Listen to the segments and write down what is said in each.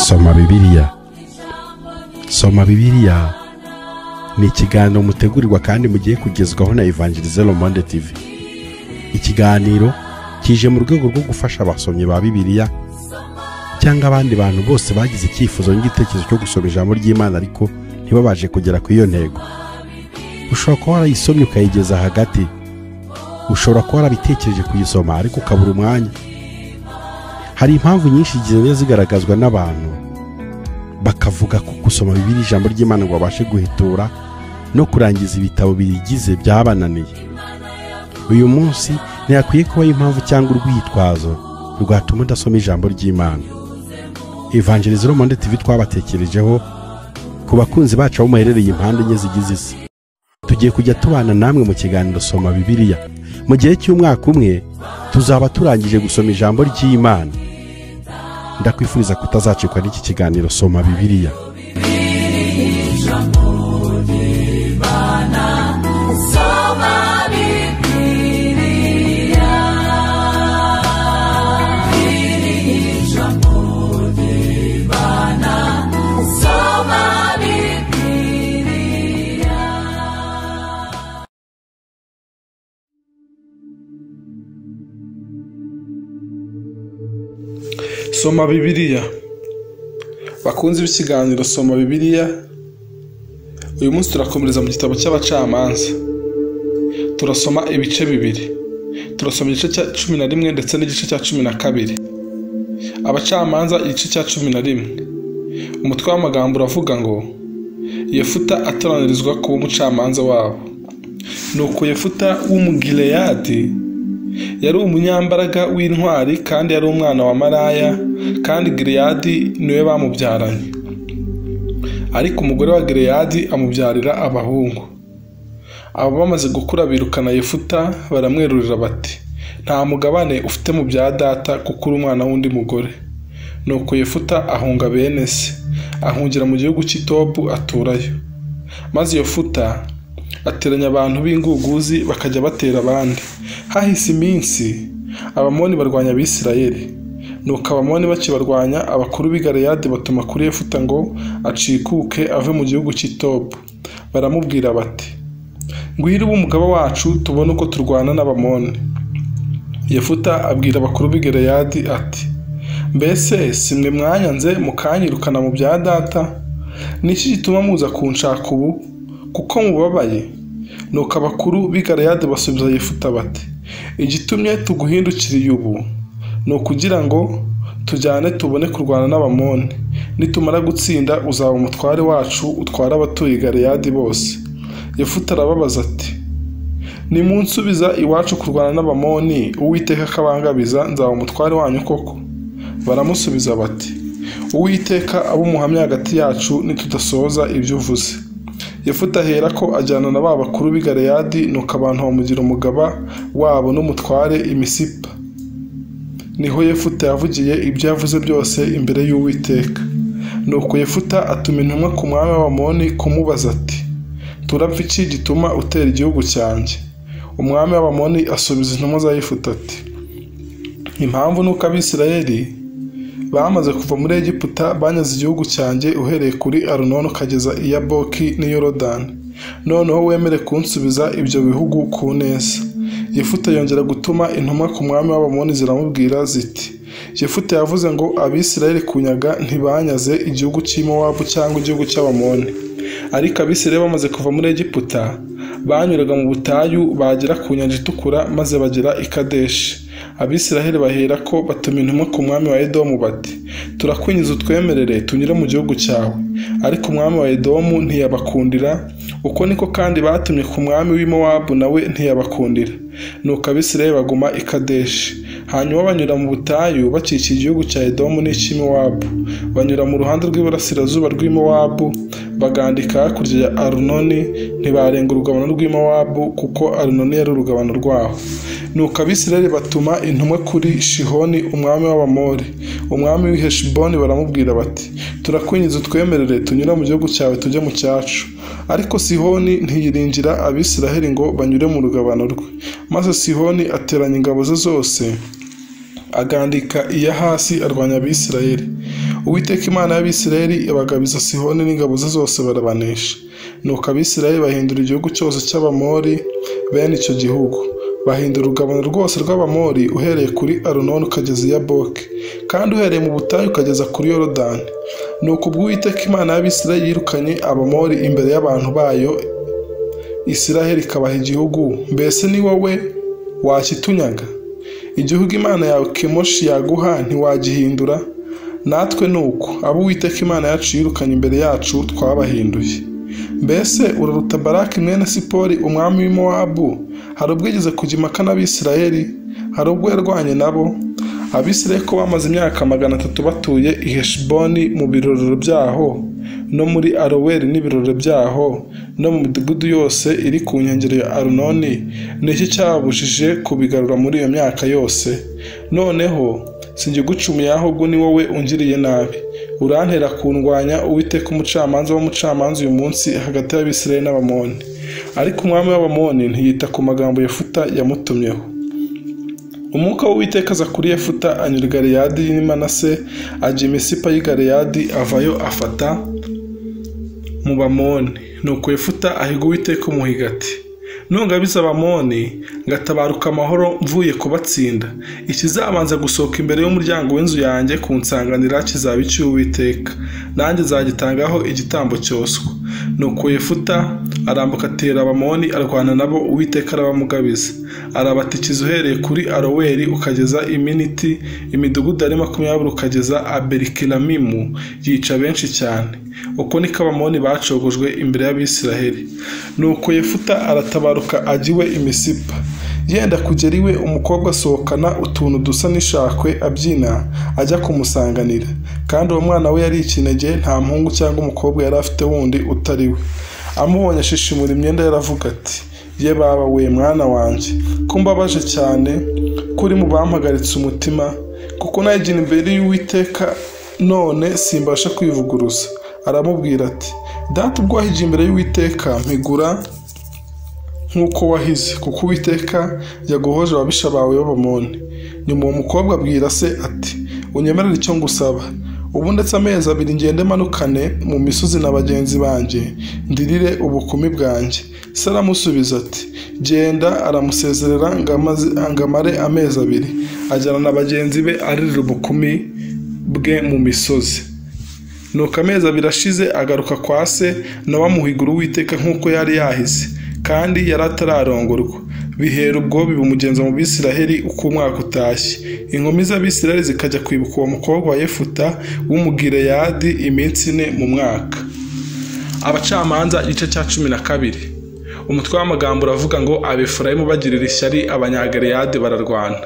Soma Bibiliya. Soma Bibiliya ni ikiganiro mutegurirwa kandi mugiye kugezwaho na Evangelize Le Monde TV. Ikiganiro kije mu rwego rwo gufasha abasomyi ba Bibiliya cyangwa abandi bantu bose bagize icyifuzo n'igitekerezo cyo gusoma ijambo ry'Imana ariko ntibabaje kugera ku iyo ntego. Ushobora kuba warayisomye ukayigeza hagati, ushobora kuba warabitekereje kuyisoma ariko ukabura umwanya. Hari impamvu nyinshi zigenda zigaragazwa n'abantu bakavuga ko gusoma Bibiliya ijambo ry'Imana ngo babashe guhitura no kurangiza ibitabo biyigize byabananiye. Uyu munsi ntiyakwiye kuba impamvu cyangwa urwitwazo rwatuma udasoma ijambo ry'Imana. Evangelize Le Monde TV twabatekerejeho ku bakunzi bacu aho muherereye impande enye zigize isi. Tugiye kujya tubana namwe mu kiganiro Soma Bibiliya. Mu gihe cy'umwaka umwe tuzaba turangije gusoma ijambo ry'Imana. Ndakwifuriza kutazacikwa n'iki kiganiro Soma Bibiliya. Soma Bibiliya. Bakunzi b'ikiganiro Soma Bibiliya, uyu munsi turakomereza mu gitabo cy'abacamanza. Turasoma ibice bibiri. Turasoma igice cya 11 ndetse n'igice cya 12. Abacamanza igice cya 11. Umutwe w'amagambo uravuga ngo Yefuta atoranirizwa kuba umucamanza wabo. Nuko Yefuta w'Umugileyadi yari umunyambaraga w'intwari kandi yari umwana wa maraya, kandi Gileyadi niwe bamubyaranye. Ariko umugore wa Gileyadi amubyarira abahungu. Abo bamaze gukura birukana Yefuta baramwerurira bati: nta mugabane ufite mu bya data kuko uri umwana w'undi mugore. Nuko Yefuta ahunga bene se, ahungira mu gihugu cy'i Tobu aturayo. Maze Yefuta ateranya abantu b'inguguzi bakajya batera abandi. Hahise iminsi Abamoni barwanya Abisirayeli. Nuko Abamoni bakibarwanya, abakuru b'i Galeyadi batuma kuri Yefuta ngo acikuke ave mu gihugu cy'i Tobu. Baramubwira bati: ngwino ube umugaba wacu tubone uko turwana n'Abamoni. Yefuta abwira abakuru b'i Galeyadi ati: mbese si mwe mwanyanze mukanyirukana mu bya data? Ni iki gituma muza kunshaka ubu kuko mubabaye? Nuko abakuru b'i Galeyadi basubiza Yefuta bati: igitumye tuguhindukiriye ubu ni ukugira ngo tujyane tubone kurwana n'Abamoni. Nitumara gutsinda uzaba umutware wacu, utwara abatuye Galeyadi bose. Yefuta arababaza ati: nimunsubiza iwacu kurwana n'Abamoni, Uwiteka akabangabiza, nzaba umutware wanyu koko? Baramusubiza bati: Uwiteka abe umuhamya hagati yacu nitudasohoza ibyo uvuze. Yefuta ahera ko ajyana na ba bakuru b'i Galeyadi, nuko abantu bamugira umugaba wabo n'umutware i Misipa. Niho Yefuta yavugiye ibyo yavuze byose imbere y'Uwiteka. Nuko Yefuta atuma intumwa ku mwami w'Abamoni kumubaza ati: turapfa iki gituma utera igihugu cyanjye? Umwami w'Abamoni asubiza intumwa za Yefuta ati: impamvu nuko Abisirayeli bamaze kuva muri Egiputa banyaze igihugu cyanjye uhereye kuri Arunoni ukageza i Yaboki n'i Yorodani. Noneho wemere kunsubiza ibyo bihugu ku neza. Yefuta yongera gutuma intumwa ku mwami w'Abamoni ziramubwira ziti: Yefuta yavuze ngo Abisirayeli kunyaga ntibanyaze igihugu cy'i Mowabu cyangwa igihugu cy'Abamoni. Ariko Abisirayeli bamaze kuva muri Egiputa banyuraga mu butayu bagera ku nyanja itukura maze bagera i Kadeshi. Abisirayeli bahera ko batuma intumwa ku mwami wa Edomu bati: turakwinjiza utwemerere tunyure mu gihugu cyawe. Ariko umwami wa Edomu ntiyabakundira. Uko niko kandi batumye ku mwami w'i Mowabu nawe ntiyabakundira. Nuko Abisirayeli baguma i Kadeshi. Hanyuma banyura mu butayu bakikiye igihugu cya Edomu n'icy'i Mowabu. Banyura mu ruhande rw'iburasirazuba rw'i Mowabu bagandika hakurya ya Arunoni, ntibarenga urugabano rw'i Mowabu kuko Arunoni yari urugabano rwaho. Nuko Abisirayeli batuma intumwa kuri Shihoni umwami w'Abamori, umwami w'i Heshiboni, baramubwira bati: turakwinjiza utwemerere tunyure mu gihugu cyawe tujye mu cyacu. Ariko Sihoni ntiyiringira Abisirayeli ngo banyure mu rugabano rwe. Maze Sihoni ateranya ingabo ze zose agandika iya hasi arwanya Abisirayeli. Uwiteka Imana y'Abisirayeli ibagabiza Sihoni n'ingabo ze zose barabanesha. Nuko Abisirayeli bahindura igihugu cyose cy'Abamori bene icyo gihugu, bahindura urugabano rwose rw'Abamori uhereye kuri Arunoni ukageza i Yaboki, kandi uhereye mu butayu ukageza kuri Yorodani. Nuko ubwo Uwiteka Imana y'Abisirayeli yirukanye Abamori imbere y'abantu bayo, Isiraheli ikabaha igihugu, mbese ni wowe wakitunyaga? Igihugu Imana yawe Kemoshi yaguha ntiwagihindura? Natwe nuko abo Uwiteka Imana yacu yirukanye imbere yacu twabahinduye. Mbese uraruta Baraki mwene Sipori umwami w'i Mowabu? Hari ubwo yigeze kujya impaka n'Abisirayeli? Hari ubwo yarwanye nabo? Abisirayeli ko bamaze imyaka 300 batuye i Heshiboni mu birorero byaho, no muri Aroweri n'ibirorero byaho, no mu midugudu yose iri ku nkengero ya Arunoni, ni iki cyababujije kubigarura muri iyo myaka yose? Noneho sinjye ahubwo ni wowe ungiriye nabi, urantera kundwanya Uwiteka umucamanza w'umucamanza uyu munsi hagati y'Abisirayeli n'Abamoni. Ariko umwami w'Abamoni ntiyita ku magambo Yefuta yamutumyeho. Umwuka w'Uwiteka aza kuri Yefuta anyura i Galeyadi n'i Manase, ajya i Misipa y'i Galeyadi, avayo afata mu Bamoni. Nuko Yefuta ahiga Uwiteka umuhigo ati: nungabiza Abamoni ngatabaruka amahoro mvuye kubatsinda, ikizabanza gusohoka imbere y'umuryango w'inzu yanjye kunsanganira kizaba icy'Uwiteka, nanjye nzagitangaho igitambo cyoswa. Nuko Yefuta arambuka atera Abamoni arwana nabo, Uwiteka arabamugabiza, arabatikiza uhereye kuri Aroweri ukageza i Miniti, imidugudu ari 20 ukageza Abelikeramimu, yica benshi cyane. Uko niko Abamoni bacogojwe imbere y'Abisiraheli. Nuko Yefuta aratabaruka ajya iwe i Misipa. Yenda kugera iwe, umukobwa asohokana utuntu dusa n'ishakwe abyina ajya kumusanganira. Kandi uwo mwana we yari ikinege, nta muhungu cyangwa umukobwa yari afite wundi utari we. Amubonye ashishimura imyenda, yaravuga ati: ye baba we mwana wanjye, ko mbabaje cyane, kuri mu bampagaritse umutima, kuko nayigira imbere y'Uwiteka none simbasha kwivuguruza. Aramubwira ati: data, ubwo wahigiye imbere y'Uwiteka mpigura nk'uko wahize, kuko Uwiteka yaguhoje ababisha bawe b'Abamoni. Nyuma uwo mukobwa abwira se ati: unyemerere icyo ngusaba, ubu ndetse amezi 2 ngende manukane mu misozi na bagenzi banjye, ndirire ubukumi bwanjye. Se aramusubiza ati: genda. Aramusezerera ngo amare amezi 2, ajyana na bagenzi be aririra ubukumi bwe mu misozi. Nuko amezi 2 ashize agaruka kwa se, nawe amuhigura Uwiteka nk'uko yari yahize, kandi yari atararongorwa. Bihera ubwo biba umugenzo mu Bisiraheli uko umwaka utashye, inkumi z'Abisiraheli zikajya kwibuka uwo mukobwa wa Yefuta w'Umugileyadi iminsi 4 mu mwaka. Abacamanza igice cya 12. Umutwe w'amagambo uravuga ngo Abefurayimu bagirira ishyari Abanyagaleyadi bararwana.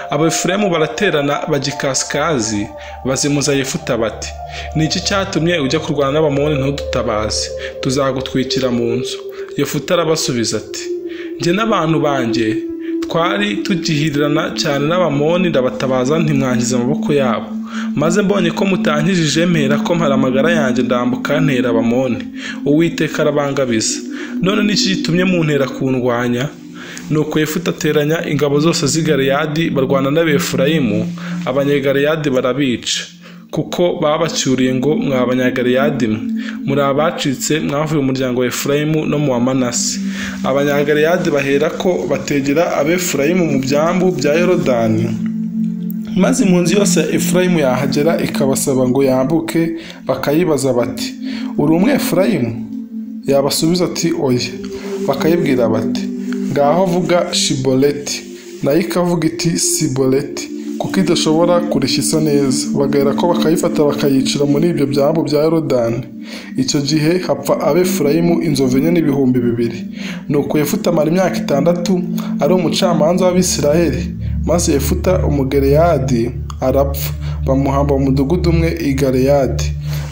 Abefurayimu baraterana bajya ikasikazi, bazimuza Yefuta bati: ni iki cyatumye ujya kurwana n'Abamoni ntudutabaze? Tuzagutwikira mu nzu. Yefuta arabasubiza ati: njye n'abantu banjye twari tugihirirana cyane n'Abamoni, ndabatabaza ntimwangiza amaboko yabo. Maze mbonye ko mutankijije, mpera ko mpara amagara yanjye ndambuka ntera Abamoni. Uwiteka arabangabiza. None niki gitumye muntera kundwanya? Nuko Yefuta ateranya ingabo zose z'i Galeyadi barwana n'Abefurayimu, Abanyagaleyadi barabica, kuko babacyuriye ngo: mwa Abanyagaleyadi mwe, muri abacitse mwavuye mu muryango wa Efurayimu no mu wa Manase. Abanyagaleyadi bahera ko bategera Abefurayimu mu byambu bya Yorodani. Maze impunzi yose ya Efurayimu yahagera ikabasaba ngo yambuke, bakayibaza bati: uri Umwefurayimu? Yabasubiza ati: oya. Bakayibwira bati: ngaho vuga Shiboleti. Nayo ikavuga iti: Siboleti, kuko idashobora kurishyisa neza. Bagahera ko bakayifata bakayicira muri ibyo byambu bya Yorodani. Icyo gihe hapfa Abefurayimu inzovu 4 n'ibihumbi 2. Nuko Yefuta amara imyaka 6 ari umucamanza w'Abisiraheli. Maze Yefuta Umugaleyadi arapfa, bamuhamba mu mudugudu umwe i Galeyadi.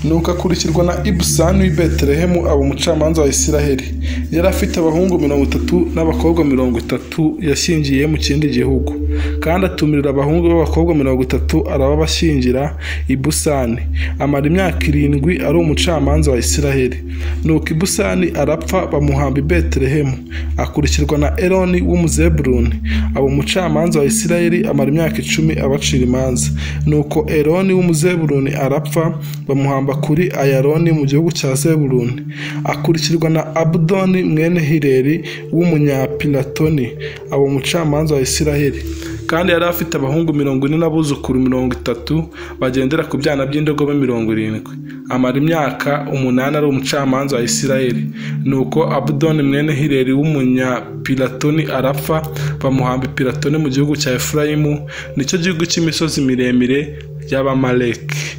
Nuko akurikirwa na Ibusani w'i Betelehemu aba umucamanza wa Isiraheli. Yari afite abahungu 30 n'abakobwa 30 yashyingiye mu kindi gihugu. Kandi atumirira abahungu b'abakobwa 30 arababashyingira Ibusani. Amara imyaka 7 ari umucamanza wa Isiraheli. Nuko Ibusani arapfa bamuhamba i Betelehemu. Akurikirwa na Eloni w'Umuzebuluni aba umucamanza wa Isiraheli, amara imyaka 10 abacira imanza. Nuko Eloni w'Umuzebuluni arapfa bamuhamba kuri Ayaroni mu gihugu cya Zebuluni. Akurikirwa na Abudoni mwene Hileri w'Umunyapilatoni aba umucamanza wa Isiraheli. Kandi yari afite abahungu 40 n'abuzukuru 30 bagendera ku byana by'indogobe 70. Amara imyaka 8 ari umucamanza wa Isiraheli. Nuko Abudoni mwene Hileri w'Umunyapilatoni arapfa bamuhamba i Pilatoni mu gihugu cya Efurayimu, nicyo gihugu cy'imisozi miremire y'Abamaleki.